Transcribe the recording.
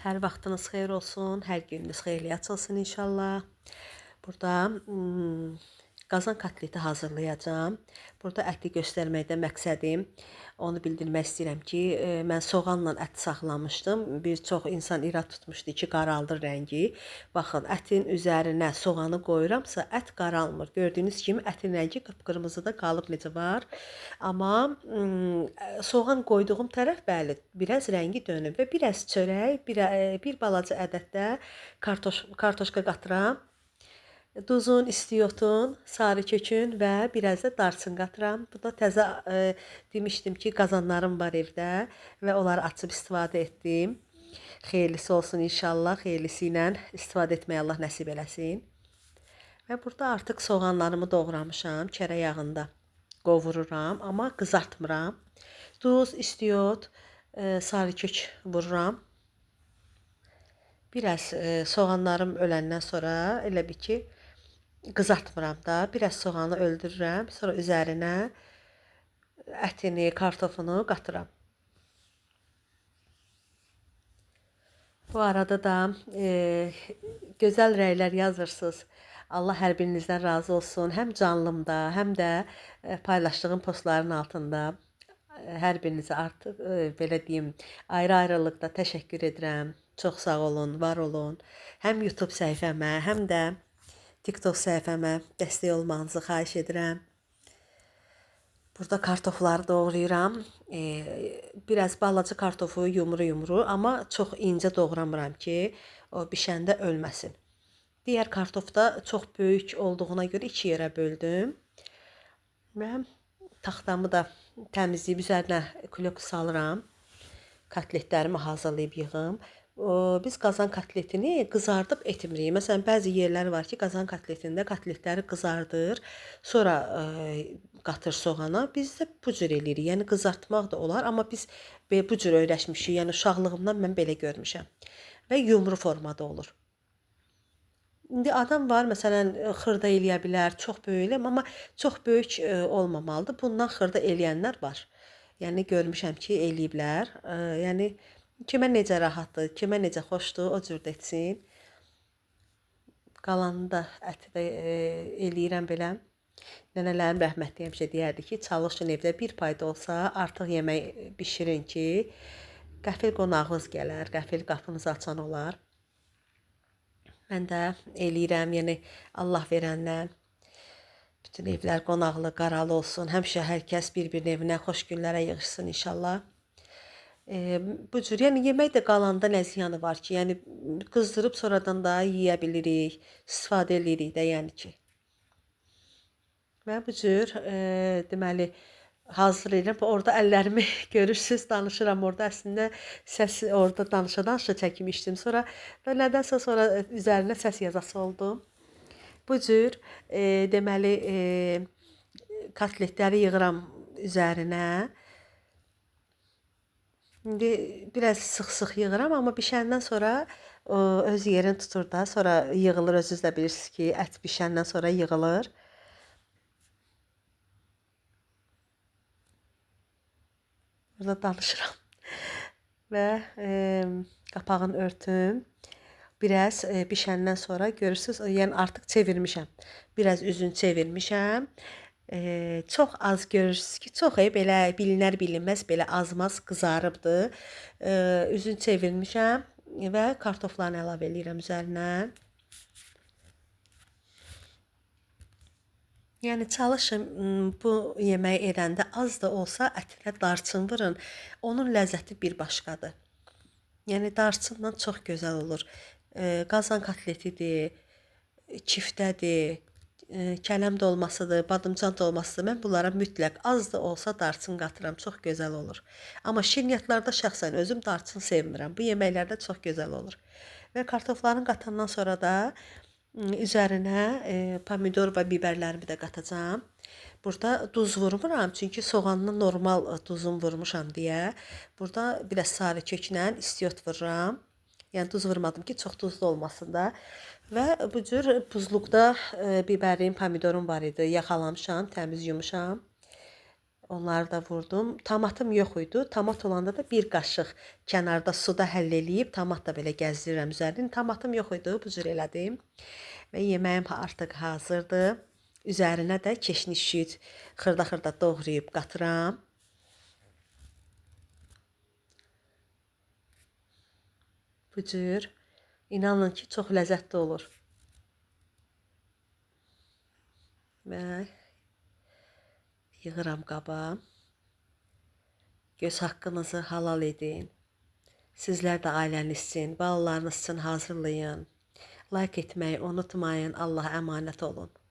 Hər vaxtınız xeyir olsun, hər gününüz xeyirli açılsın inşallah. Burada qazan kotleti hazırlayacağam. Burada əti göstərməkdə məqsədim onu bildirmək istəyirəm ki, mən soğanla ət saxlamışdım. Bir çox insan irad tutmuşdu ki, qaraldır rəngi. Baxın, ətin üzərinə soğanı qoyuramsa, ət qaralmır. Gördüyünüz kimi ətin rəngi qıpqırmızı da qalıb necə var. Amma soğan qoyduğum tərəf, bəli, biraz rəngi dönüb və biraz çörək, bir balaca ədəddə kartoşka qatıram. Duzun, istiotun, sarı kökün və biraz da darçın qatıram. Bu da təzə demişdim ki, qazanlarım var evdə və onları açıb istifadə etdim. Xeyirlisi olsun inşallah, xeyirlisi ilə istifadə etməyi Allah nəsib eləsin. Və burada artıq soğanlarımı doğramışam, kərə yağında qovururam, amma qızartmıram. Duz, istiot, sarı kök vururam. Biraz soğanlarım öləndən sonra elə bil ki, qızartmıram da, biraz soğanı öldürürəm, sonra üzərinə ətini, kartofunu qatıram. Bu arada da gözəl rəylər yazırsınız. Allah hər birinizdən razı olsun. Həm canlımda, həm də paylaşdığım postların altında hər birinizə artıq belə deyim, ayrı-ayrılıqda təşəkkür edirəm. Çox sağ olun, var olun. Həm YouTube səhifəmə, həm də TikTok səhifəmə dəstək olmağınızı xahiş edirəm. Burada kartofları doğrayıram. Biraz balaca kartofu yumru-yumru, amma çox incə doğramıram ki, o bişəndə ölməsin. Digər kartof da çox böyük olduğuna görə iki yerə böldüm. Və taxtamı da təmizləyib üzərinə klok salıram. Kotletlərimi hazırlayıb yığım. Biz qazan kotletini qızardıb etmirik. Məsələn, bəzi yerlər var ki, qazan kotletində kotletləri qızardır, sonra qatır soğana. Biz də bu cür eləyirik. Yəni qızartmaq da olar, amma biz bu cür öyrəşmişik. Yəni uşaqlığımdan mən belə görmüşəm. Və yumru formada olur. İndi adam var, məsələn, xırda eləyə bilər, çox böyük eləm, amma çox böyük olmamalıdır. Bundan xırda eləyənlər var. Yəni görmüşəm ki, eləyiblər. Yəni kimə necə rahatdır, kimə necə xoşdur, o cür də etsin. Qalanını da əti də eləyirəm belə. Nənələrim rəhmətli həmişə deyərdi ki, çalışın evdə bir payda olsa artıq yemək bişirin ki, qəfil qonağınız gələr, qəfil qapınızı açan olar. Mən də eləyirəm, yəni Allah verəndən bütün evlər qonaqlı, qaralı olsun. Həmişə hər kəs bir-birinin evinə xoş günlərə yığışsın inşallah. Bu cür, yəni yemək də qalanda nə ziyanı var ki, yəni qızdırıb sonradan da yeyə bilirik, istifadə eləyirik də, yəni ki. Və bu cür, deməli, hazır edirəm. Orada əllərimi görürsünüz, danışıram orada. Əslində səs orada danışa-danışa çəkmişdim. Sonra və nədənsə sonra üzərinə səs yazası oldum. Bu cür, deməli, kotletləri yığıram üzərinə. İndi biraz sıx-sıx yığıram, amma bişəndən sonra o, öz yerini tutur da, sonra yığılır. Özünüz də bilirsiniz ki, ət bişəndən sonra yığılır. Burada danışıram və qapağını örtüm. Biraz bişəndən sonra görürsünüz, yəni artıq çevirmişəm. Biraz üzünü çevirmişəm. Çox az görürsünüz ki, çox belə bilinər bilinməz belə azmaz qızarıbdır. Üzünü çevirmişəm və kartoflarını əlavə eləyirəm üzərinə. Yəni çalışın bu yeməyi edəndə az da olsa ətinə darçın vurun. Onun ləzzəti bir başqadır. Yəni darçınla çox gözəl olur. Qazan kotletidir, kiftədir, kələm dolmasıdır, badımcan dolmasıdır. Mən bunlara mütləq az da olsa darçın qatıram, çox gözəl olur. Amma şirniyyatlarda şəxsən özüm darçın sevmirəm. Bu yeməklərdə çox gözəl olur. Və kartoflarını qatandan sonra da üzərinə pomidor və biberlərimi də qatacağam. Burada duz vurmuram, çünki soğanla normal duzum vurmuşam deyə. Burada biraz sarı köklə istiot vururam. Yəni duz vurmadım ki, çox duzlu olmasın da. Və bu cür buzluqda bibərim, pomidorum var idi. Yaxalamışam, təmiz yumuşam. Onları da vurdum. Tomatım yox idi. Tomat olanda da bir qaşıq kənarda suda həll eləyib tomat da belə gəzdirirəm üzərini. Tomatım yox idi, bu cür elədim. Və yeməyim artıq hazırdır. Üzərinə də keşniş şüd xırda-xırda doğrayıb qatıram. Bu cür. İnanın ki, çox ləzzətli olur. Və yığıram qaba. Göz haqqınızı halal edin. Sizlər də ailəniz üçün, balalarınız üçün hazırlayın. Like etməyi unutmayın. Allaha əmanət olun.